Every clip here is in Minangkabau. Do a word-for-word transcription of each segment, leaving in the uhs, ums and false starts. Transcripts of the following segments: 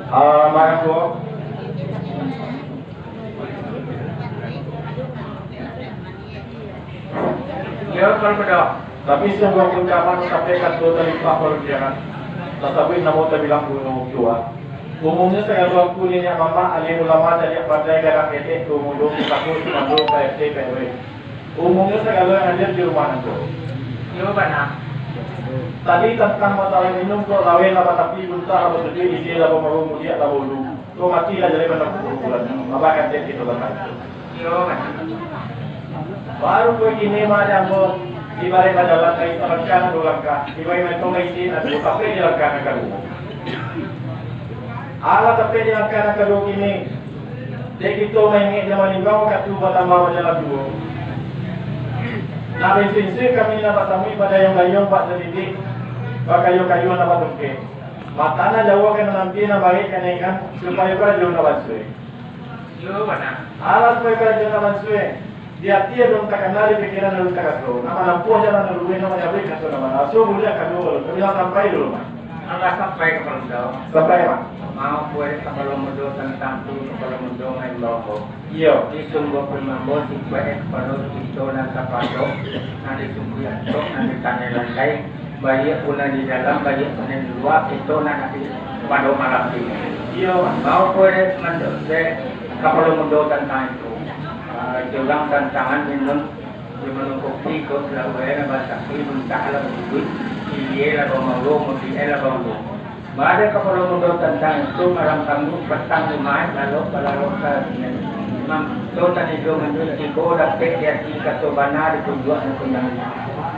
Ah, mangko. Iyo, kalau bado. Tapi sungguah pun kama sampai kato talimpah parundiangan. Tasabuik namo tabilang gunung tua. Umumnyo sagalo angku niniak mamak, alim ulama, cadiak pandai, gadang ketek, tua mudo, pusako, sumando, P R T, P R W. Umumnyo sagalo yang hadir di rumah nangko. Iyo, bana. Tadi tantang masalah minum, kok laweh lah batapi, buntah lah basujuik, isi lah bamaru, mudiak lah baulu. Kok mati lah jadi batang kuburan. Abah katek kito batang. Iyo, bana. Baru kok kini mah jambo, ibarat bajalan dari salangkah dua langkah, ibarat mentong isi, aduh, sampai di langkah nan kaduo. Alah sampai di langkah nan kaduo kini. Dek kito maingek jaman imbau, wakatu batambah bajalan juo. Nak bainsuik-insuik kami nak batamuik, badayuang-dayuang bak sadidik, bakayo-kayo nak batungkek. Mata nan jauah ka nan ampia, nan barek ka nan ringan, supayo karajo nak bansue. Iyo, bana. Alah supayo karajo nak bansue. Di ati alun takana, di pikiran alun takaso. Nak manampuah jalan nan luruih, nak manyabuik kato nan bana. Aso buliah kaduo, kabilang sampai dulu, Mak. Alah sampai ka Kapalo Mudo. Sampai, Mak. Maaf, buek Kapalo Mudo tantang tu, Kapalo Mudo maimbau ko. Iyo. Di sungguah pun mambo sipaik kapalo kito nan sapatok, nan di sungkuik atok, nan di tanai landai, baiak pun nan di dalam, baiak pun nan di lua, kito nan ati pado malam kini. Iyo. Maaf, buek Kapalo Mudo tantang itu. Ah, curang tantangan minum. Di manungkupi ko, lah ulai lah basakik, muntah lah baduduik, ilia lah bamaulu, mudiak lah baulu. Baa dek Kapalo Mudo tantang itu, malam Kamis patang Jumaik, lalok balalok ka Sinin. Mam-, tu tanigo manduik tigo, dapek di ati kato bana, di tunjuak nan kundang.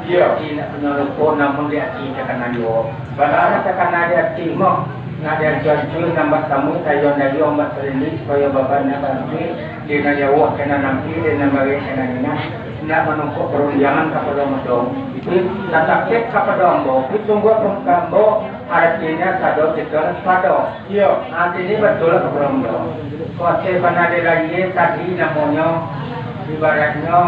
Iyo. Di ati indak punyo lupo, namun di ati takana juo. Bana. Takana di ati mah, nak diancua-ancua, nak batamu, dayuang-dayuang, nak batalindik, supayo baban nak baantuik, di nan jauah ka nan ampia, di nan barek ka nan ringan, nak manungkuak parundiangan Kapalo Mudo. Tapi, tatapek kapado ambo, tapi sungguah pun ka ambo, aratinyo sado kito nan sapado. Iyo. Artinyo batua lah Kapalo Mudo. Kok ati bana di lahia tadi namonyo, ibaratnyo,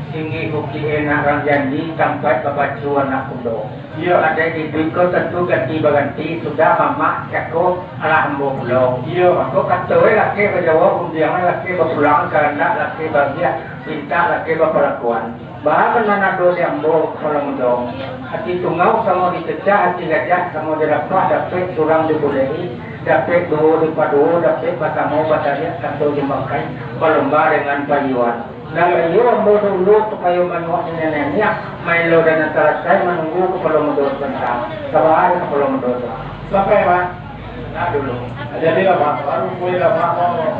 tinggi bukik enak rang jandi, tampaik bapacu anak kudo. Iyo. Ado iduik ko tantu ganti baganti, sudah mamak cako alah ambo pulo. Iyo. Mako kato e lakeh bajawab, rundiangan lakeh bapulang, kahandak lakeh baagiah, pintak lakeh bapalakuan. Baa nan ado di ambo, Kapalo Mudo. Ati tungau samo dicecah, ati gajah samo dilapah, dapek surang dibuleki, dapek duo dipaduo, dapek basamo batariak, kato dimakai, balomba dengan payuan. Nan iyo ambo dulu supayo manyuak niniak-niniak, maelo dan nan salasai manunggu Kapalo Mudo sabanta. Saba Kapalo Mudo tu. Sampai, Mak. Nah, dulu. Jadi lah, Mak. Baru kue lah, Mak, mau.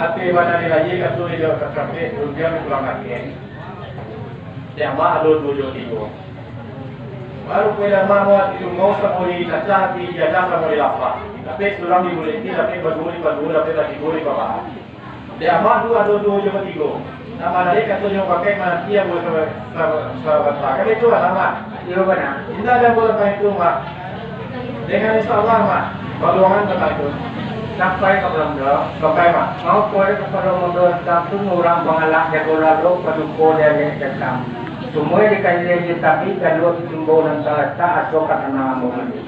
Ati bana di lahia, kato di jauah takapek, rundiang di pulang kakek. Dek Mak ado duo jo tigo. Baru kue lah, Mak, mau ati tungau samo dicacah, ati gajah samo dilapah. Dapek surang dibuleki, dapek baduo dipaduo, dapek batigo dipabahas. Dek Amak tu ado duo jo batigo. Nan manarik katonyo pakai mananti ambo sa-, sa-, sabanta. Kan itu lah, Mak? Iyo, bana. Indak ado ambo tantang itu, Mak. Dengan insya Allah, Mak. Baluangan tantang itu. Sampai Kapalo Mudo. Sampai, Mak. Mau kuaik Kapalo Mudo tantang tu, urang pangalak jago lalok, paduko di alek datang. Sumua di kalia di tabik, galua di timbau nan talatak, aso ka tanah ambo mandi.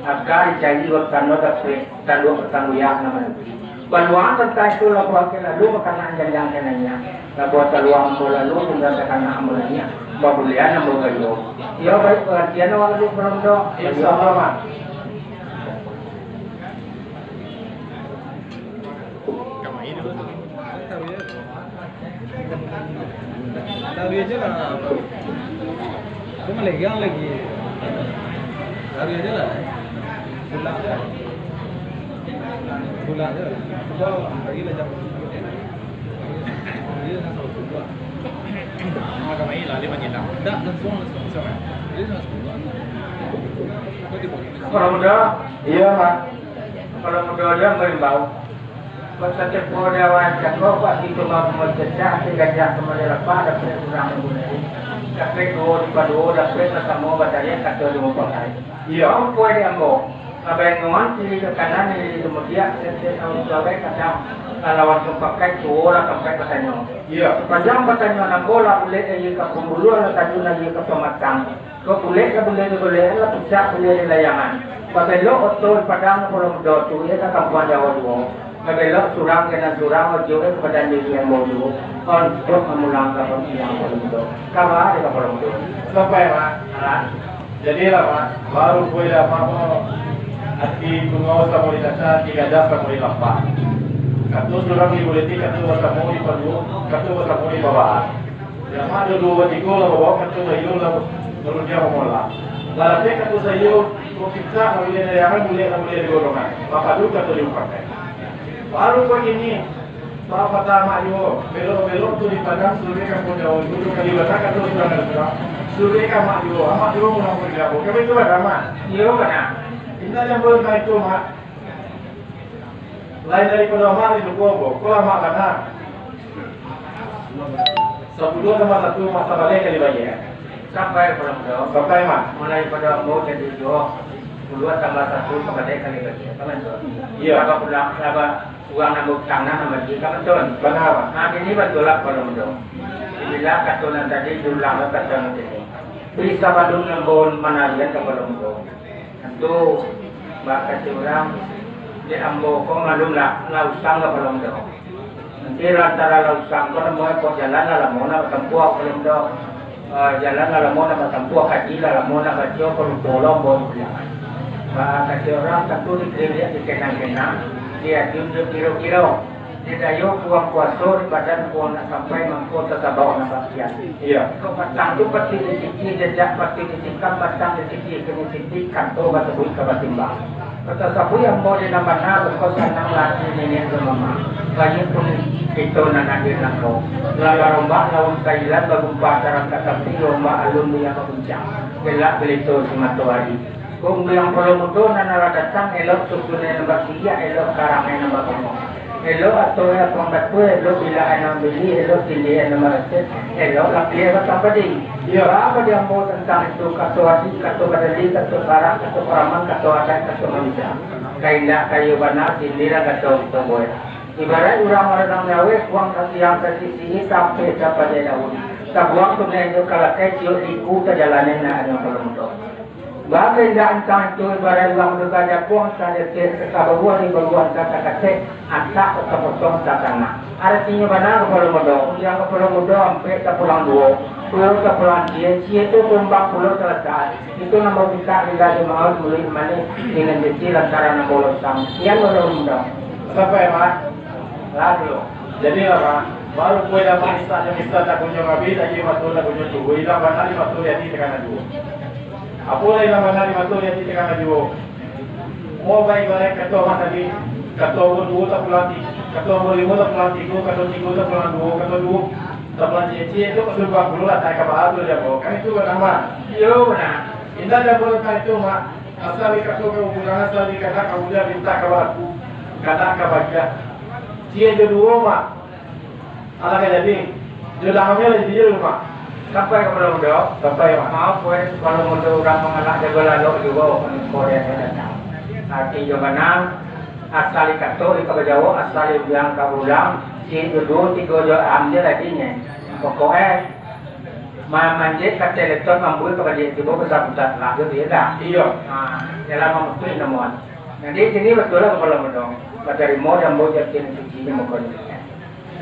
Aka dicari waktu tando dapek, tando patang uyak nan mananti. Baluangan tantang itu labuah ke lalu, makanan janjang ke naiak. Labuah taluang ambo lalu, tingga takana ambo naiak. Babulian ambo gayo. Iyo, baik, pangartian awak dulu, Kapalo Mudo. Insya Allah, Mak. Taruih aja lah. Itu mah legang lagi. Taruih aja lah. Pulang aja. Pulang aja lah. Sudah, lagi lah jam. Dia nak tahu juga. Agak main lah, dia main lah. Tak, langsung, langsung. Siapa? Dia nak sepuluh. Kau di bawah. Kapalo Mudo? Iyo, Mak. Kapalo Mudo aja maimbau. Basatempo di awal cako, bak itu mambuek cacak, ati gajah ka maliak lapah, dapek urang manggunai. Dapek duo dipaduo, dapek basamo batariak, kato di muko lai. Iyo. Ambo di ambo, babaingoan kiri ka kanan, iri ka mudiak, setiap taun suagai kadang, lalawan tumpakai, tuo lah tampaik batanyo. Iyo. Sapanjang batanyo ambo lah bulek aia ka pambuluah, lah tajun aia ka pamatang. Kok bulek lah bulek di bulekan, lah pucak bulek di layangan. Babelok oto di Padang Kapalo Mudo tu, iyo ka kampuang Jawa juo. Babelok surang ka nan surang, ojo ka badan diri ambo juo. Ontok mamulang ka pamikiran Kapalo Mudo. Kaba di Kapalo Mudo. Sampai, Mak. Alah. Jadilah, Mak, baru kue dapek mo, ati bungau samo di caca, ati gadang samo di lampah. Kato surang di buliti, kato basamo di paduo, kato basamo di babaa. Jamak duo duo batigo lah babao kato saiyo lah marundiang mamolah. Lah dapek kato saiyo, kok kito lah buliah dayangan, buliah lah buliah di golongan. Bapadu kato di umpakan. Baru kok kini, bapatah amak juo, belok-belok tu di Padang, suruik ka Pulau Jawa, dulu kali batang kato surang ka surang. Suruik ka amak juo, amak juo mulang pun di labo. Kami tu bana, Mak? Iyo, bana. Indak jambal ka itu, Mak. Lain daripado amak di suku ambo, ko lah amak bana. Sapuluah tambah satu, Mak, sabaleh kali bagi, yo. Sampai Kapalo Mudo. Sampai, Mak. Mulai pado ambo jadi juo, sapuluah tambah satu sabaleh kali bagi, yo. Kan, Tun? Iyo. Laba pulang, laba urang nan bautang nan bagi, kan, Tun? Bana, Mak. Nah, kini batua lah Kapalo Mudo. Dibilang kato nan tadi, diulang kato nan kini. Di sabalun ambo manarian Kapalo Mudo. Tantu, bak kecek urang, dek ambo ko maklum lah, lah usang Kapalo Mudo. Nanti lantara lah usang ko, namonyo ko jalan lah lamo nak batampuah Kapalo Mudo. Ah, jalan lah lamo nak batampuah, kaji lah lamo nak baco, ko lupo lah ambo tu jalan. Bak kecek urang, tantu dikiriak dikenang-kenang, diadun dikiro-kiro. Di dayo kuang kuaso, di badan kuang nak sampai, mangko tasabau nak basian. Iyo. Kok batang tu patuik dititi, jajak patuik ditikam, batang dititi kini titik, kato basabuik ka batimbang. Kato sabuik ambo di nan bana, beko sanang lah ati niniak jo mamak. Baiak pun kito nan hadir nangko. Lah barombak lauik Thailand, bagumpa tarangkak tapi, ombak alun buliah baguncang. Gelap gulito si matoari. Gumbiang Kapalo Mudo nan alah datang, elok susunnyo nan basiriak, elok karangnyo nan babungo. Elok atoknyo nan batua, elok bilaaknyo nan biliak, elok tindiaknyo nan barasek, elok lapiahnyo batang padi. Iyo. Baa di ambo tantang itu, kato adat, kato badali, kato syarak, kato paraman, kato adat, kato manusia. Kaindak ka iyo bana, sindiran kato kito buek. Ibaraik urang maranang nyawek, kuang ka siang ka sisi, tampeh ka pajai daun. Tabuang tunai jo kalakai, ciok di iku, tajalani nak anyo Kapalo Mudo. Baa indak antang itu, ibaraik urang duga japuang, sajetek ka baruah, di baruah antah takatek, antak ka potong tatanah. Aratinyo bana Kapalo Mudo, undiang Kapalo Mudo ampek tapulang duo, duo tapulang ciek, ciek tu tumbang pulo talatak. Itu nan bamintak indak dimaun, muluik manih, dengan jeti lantaran nan bolosang. Kian Kapalo Mudo. Sampai, Mak. Lah dulu. Jadilah, Mak, baru kue dapek isak jo misan, takunyo abih, lagi mato takunyo tubuh, ilang bana di mato di ati takana juo. Apo lah ilang bana di mato di ati takana juo? Mo baik-baik kato Mak tadi, kato ambo duo tapulang ti-, kato ambo limo tapulang tigo, kato tigo tapulang duo, kato duo tapulang ciek-ciek tu, kasurupan pulo lah, tak ka baa tu, Mak. Kan itu bana, Mak. Iyo, bana. Indak ado boleh itu, Mak. Asal di kato ka ulang, asal di kanak ka ulang, mintak ka balaku, kanak ka bagiah. Ciek jo duo, Mak. Alah ka jadi. Jodoh kami lah jadi jodoh, Mak. Sampai Kapalo Mudo. Sampai, Mak. Maaf, weh, Kapalo Mudo urang mangalak jago lalok juo, paniko dia datang. Arati jo bana, asal di kato di ka bajawok, asal di ulang ka ulang, ciek jo duo, tigo jo am je ladinyo. Pokok e, ma-, manjek ka teleton, mambuek ka baliak tibo, basabutan lah jo dia dah. Iyo. Ha, jalan mamutuih namuan. Jadi, kini batua lah Kapalo Mudo. Batarimo dan ambo jatin suci di muko dunia.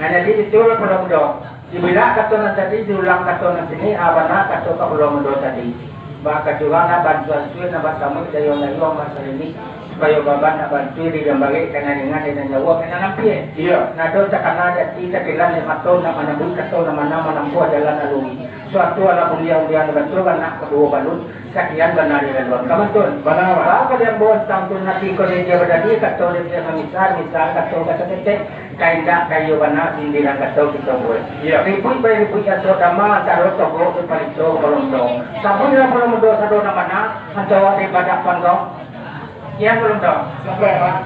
Nah, jadi itulah Kapalo Mudo. Dibilang kato nan tadi, diulang kato nan kini, ah, bana kato Kapalo Mudo tadi. Bak kacurang nak bantuan suih, nak basamuik dayuang-dayuang, bak salinik, supayo baban nak bantuan di nan barek, ka nan ringan di nan jauah, ka nan ampia. Iyo. Nado takana di ati, takilan di mato, nak manabuik kato nan bana, manampuah jalan nan luruih. Suatu alah buliah-buliah nan batua, bana kaduo balut, sakian bana di laluan. Ka mantun. Bana, Mak. Baa paliang bawah tantun ati ko dek dia badali, kato dek dia mamisah, misah kato ka saketek. Kaindak ka iyo bana sindiran kato kito buek. Iyo. Ribuik bai ribuik kato dama antaro togok jo palito Kapalo Mudo. Sabuiklah Kapalo Mudo sado nan bana, antaro awak di badak panggau. Kian Kapalo Mudo. Sampai, Mak.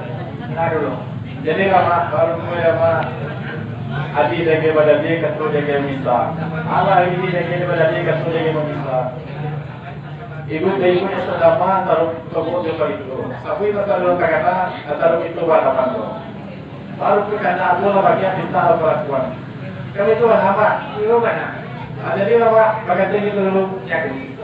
Nah, dulu. Jadi, Mak, baru mulai, Mak. Adi daging badali, kato daging misa. Alah, adi daging badali, kato daging misa. Ibu-ibu yang sadama antaro togok jo palito. Sabuik antaro takana, antaro itu bahadapan tu. Baru pikada apo lah bagian minta lah palakuan. Kami tu lah, Mak. Iyo, bana. Ah, jadi lah, Mak, baganti kito dulu. Jadi.